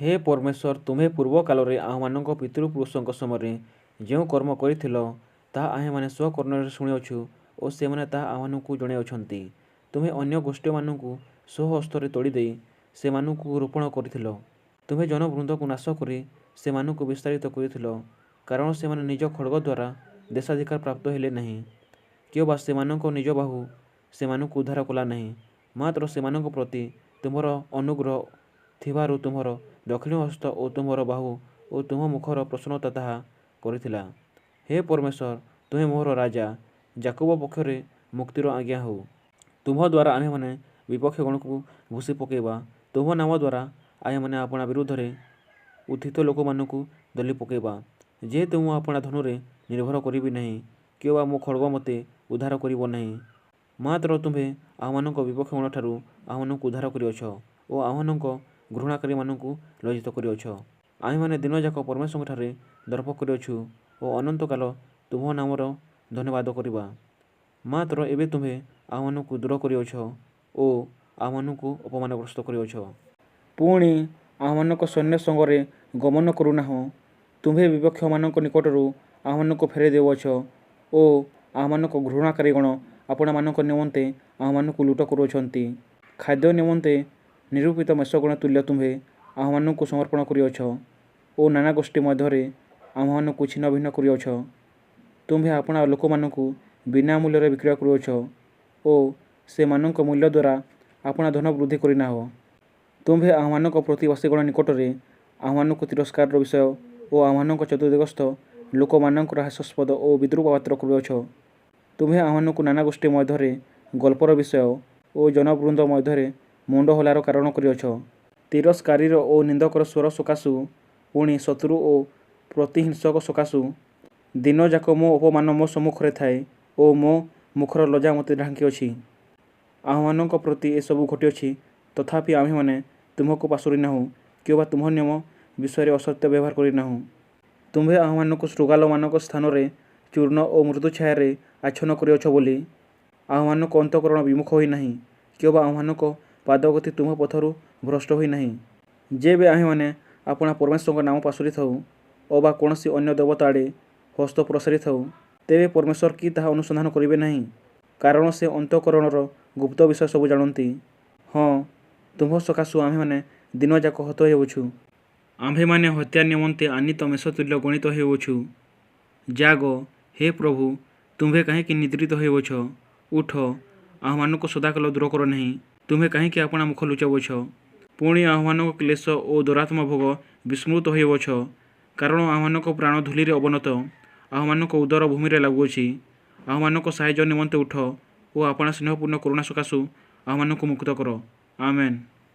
ହେ ପରମେଶ୍ୱର, ତୁମ୍ଭେ ପୂର୍ବକାଳରେ ଆମ୍ଭମାନଙ୍କ ପିତୃପୁରୁଷଙ୍କ ସମୟରେ ଯେଉଁ କର୍ମ କରିଥିଲ, ତାହା ଆମ୍ଭେମାନେ ସ୍ୱକର୍ଣ୍ଣରେ ଶୁଣିଅଛୁ ଓ ସେମାନେ ତାହା ଆମ୍ଭମାନଙ୍କୁ ଜଣାଇଅଛନ୍ତି। ତୁମ୍ଭେ ଅନ୍ୟ ଗୋଷ୍ଠୀମାନଙ୍କୁ ସ୍ୱହସ୍ତରେ ତଡ଼ିଦେଇ ସେମାନଙ୍କୁ ରୋପଣ କରିଥିଲ। ତୁମ୍ଭେ ଜନବୃନ୍ଦକୁ ନାଶ କରି ସେମାନଙ୍କୁ ବିସ୍ତାରିତ କରିଥିଲ, କାରଣ ସେମାନେ ନିଜ ଖଡ଼୍ଗ ଦ୍ୱାରା ଦେଶାଧିକାର ପ୍ରାପ୍ତ ହେଲେ ନାହିଁ, କିଅବା ସେମାନଙ୍କ ନିଜ ବାହୁ ସେମାନଙ୍କୁ ଉଦ୍ଧାର କଲା ନାହିଁ, ମାତ୍ର ସେମାନଙ୍କ ପ୍ରତି ତୁମ୍ଭର ଅନୁଗ୍ରହ ଥିବାରୁ ତୁମ୍ଭର ଦକ୍ଷିଣ ହସ୍ତ ଓ ତୁମ୍ଭର ବାହୁ ଓ ତୁମ୍ଭ ମୁଖର ପ୍ରସନ୍ନତା ତାହା କରିଥିଲା। ହେ ପରମେଶ୍ୱର, ତୁମ୍ଭେ ମୋହର ରାଜା, ଯାକୁବ ପକ୍ଷରେ ମୁକ୍ତିର ଆଜ୍ଞା ହେଉ। ତୁମ୍ଭ ଦ୍ୱାରା ଆମ୍ଭେମାନେ ବିପକ୍ଷଗଣକୁ ଭୁଷି ପକାଇବା, ତୁମ୍ଭ ନାମ ଦ୍ୱାରା ଆମ୍ଭେମାନେ ଆପଣା ବିରୁଦ୍ଧରେ ଉତ୍ଥିତ ଲୋକମାନଙ୍କୁ ଦଳି ପକାଇବା। ଯେହେତୁ ମୁଁ ଆପଣା ଧନୁରେ ନିର୍ଭର କରିବି ନାହିଁ, କିଅବା ମୋ ଖଡ଼୍ଗ ମୋତେ ଉଦ୍ଧାର କରିବ ନାହିଁ, ମାତ୍ର ତୁମ୍ଭେ ଆମ୍ଭମାନଙ୍କ ବିପକ୍ଷଗଣଠାରୁ ଆମ୍ଭମାନଙ୍କୁ ଉଦ୍ଧାର କରିଅଛ ଓ ଆମ୍ଭମାନଙ୍କ ଘୃଣାକାରୀମାନଙ୍କୁ ଲଜ୍ଜିତ କରିଅଛ। ଆମ୍ଭେମାନେ ଦିନଯାକ ପରମେଶ୍ୱରଙ୍କଠାରେ ଦର୍ପ କରିଅଛୁ ଓ ଅନନ୍ତକାଳ ତୁମ୍ଭ ନାମର ଧନ୍ୟବାଦ କରିବା। ମାତ୍ର ଏବେ ତୁମ୍ଭେ ଆମ୍ଭମାନଙ୍କୁ ଦୂର କରିଅଛ ଓ ଆମ୍ଭମାନଙ୍କୁ ଅପମାନଗ୍ରସ୍ତ କରିଅଛ। ପୁଣି, ଆମ୍ଭମାନଙ୍କ ସୈନ୍ୟ ସଙ୍ଗରେ ଗମନ କରୁନାହଁ। ତୁମ୍ଭେ ବିପକ୍ଷମାନଙ୍କ ନିକଟରୁ ଆମ୍ଭମାନଙ୍କୁ ଫେରାଇ ଦେଉଅଛ ଓ ଆମ୍ଭମାନଙ୍କ ଘୃଣାକାରୀଗଣ ଆପଣାମାନଙ୍କ ନିମନ୍ତେ ଆମ୍ଭମାନଙ୍କୁ ଲୁଟ କରୁଅଛନ୍ତି। ଖାଦ୍ୟ ନିମନ୍ତେ ନିରୂପିତ ମେଷଗଣ ତୁଲ୍ୟ ତୁମ୍ଭେ ଆମ୍ଭମାନଙ୍କୁ ସମର୍ପଣ କରିଅଛ ଓ ନାନା ଗୋଷ୍ଠୀ ମଧ୍ୟରେ ଆମ୍ଭମାନଙ୍କୁ ଛିନ୍ନଭିନ୍ନ କରିଅଛ। ତୁମ୍ଭେ ଆପଣା ଲୋକମାନଙ୍କୁ ବିନା ମୂଲ୍ୟରେ ବିକ୍ରୟ କରୁଅଛ ଓ ସେମାନଙ୍କ ମୂଲ୍ୟ ଦ୍ୱାରା ଆପଣା ଧନ ବୃଦ୍ଧି କରିନାହଁ। ତୁମ୍ଭେ ଆମ୍ଭମାନଙ୍କ ପ୍ରତିବାସୀଗଣ ନିକଟରେ ଆମ୍ଭମାନଙ୍କୁ ତିରସ୍କାରର ବିଷୟ ଓ ଆମ୍ଭମାନଙ୍କ ଚତୁର୍ଦ୍ଦିଗସ୍ଥ ଲୋକମାନଙ୍କର ହାସ୍ୟାସ୍ପଦ ଓ ବିଦ୍ରୂପପାତ୍ର କରିଅଛ। ତୁମ୍ଭେ ଆମ୍ଭମାନଙ୍କୁ ନାନା ଗୋଷ୍ଠୀ ମଧ୍ୟରେ ଗଳ୍ପର ବିଷୟ ଓ ଜନବୃନ୍ଦ ମଧ୍ୟରେ ମୁଣ୍ଡ ହଲାର କାରଣ କରିଅଛ। ତିରସ୍କାରୀର ଓ ନିନ୍ଦକର ସ୍ୱର ସକାଶୁ, ପୁଣି, ଶତ୍ରୁ ଓ ପ୍ରତିହିଂସକ ସକାଶୁ ଦିନଯାକ ମୋ ଅପମାନ ମୋ ସମ୍ମୁଖରେ ଥାଏ ଓ ମୋ ମୁଖର ଲଜ୍ଜା ମୋତେ ଢାଙ୍କିଅଛି। ଆମ୍ଭମାନଙ୍କ ପ୍ରତି ଏସବୁ ଘଟିଅଛି, ତଥାପି ଆମ୍ଭେମାନେ ତୁମ୍ଭକୁ ପାସୋରି ନାହୁଁ କିଅବା ତୁମ୍ଭ ନିୟମ ବିଷୟରେ ଅସତ୍ୟ ବ୍ୟବହାର କରି ନାହୁଁ। ତୁମ୍ଭେ ଆମ୍ଭମାନଙ୍କୁ ଶୃଗାଳମାନଙ୍କ ସ୍ଥାନରେ ଚୂର୍ଣ୍ଣ ଓ ମୃତ୍ୟୁଛାୟାରେ ଆଚ୍ଛନ୍ନ କରିଅଛ ବୋଲି ଆମ୍ଭମାନଙ୍କ ଅନ୍ତଃକରଣ ବିମୁଖ ହୋଇ ନାହିଁ, କିଅବା ଆମ୍ଭମାନଙ୍କ ପାଦଗତି ତୁମ୍ଭ ପଥରୁ ଭ୍ରଷ୍ଟ ହୋଇ ନାହିଁ। ଯେବେ ଆମ୍ଭେମାନେ ଆପଣା ପରମେଶ୍ୱରଙ୍କ ନାମ ପାସୋରିଥାଉ ଅବା କୌଣସି ଅନ୍ୟ ଦେବତା ଆଡ଼େ ହସ୍ତ ପ୍ରସାରିଥାଉ, ତେବେ ପରମେଶ୍ୱର କି ତାହା ଅନୁସନ୍ଧାନ କରିବେ ନାହିଁ? କାରଣ ସେ ଅନ୍ତଃକରଣର ଗୁପ୍ତ ବିଷୟ ସବୁ ଜାଣନ୍ତି। ହଁ, ତୁମ୍ଭ ସକାଶୁ ଆମ୍ଭେମାନେ ଦିନଯାକ ହତ ହେଉଅଛୁ। ଆମ୍ଭେମାନେ ହତ୍ୟା ନିମନ୍ତେ ଆନୀତ ମେଷ ତୁଲ୍ୟ ଗଣିତ ହେଉଅଛୁ। ଜାଗ, ହେ ପ୍ରଭୁ, ତୁମ୍ଭେ କାହିଁକି ନିଦ୍ରିତ ହେଉଅଛ? ଉଠ, ଆମ୍ଭମାନଙ୍କୁ ସଦାକାଳ ଦୂର କର ନାହିଁ। ତୁମ୍ଭେ କାହିଁକି ଆପଣା ମୁଖ ଲୁଚାଉଅଛ? ପୁଣି, ଆମ୍ଭମାନଙ୍କ କ୍ଲେଶ ଓ ଦୌରାତ୍ମ୍ୟ ଭୋଗ ବିସ୍ମୃତ ହେଉଅଛ? କାରଣ ଆମ୍ଭମାନଙ୍କ ପ୍ରାଣ ଧୂଳିରେ ଅବନତ, ଆମ୍ଭମାନଙ୍କ ଉଦର ଭୂମିରେ ଲାଗୁଅଛି। ଆମ୍ଭମାନଙ୍କ ସାହାଯ୍ୟ ନିମନ୍ତେ ଉଠ ଓ ଆପଣା ସ୍ନେହପୂର୍ଣ୍ଣ କରୁଣା ସକାଶୁ ଆମ୍ଭମାନଙ୍କୁ ମୁକ୍ତ କର। ଆମେନ୍।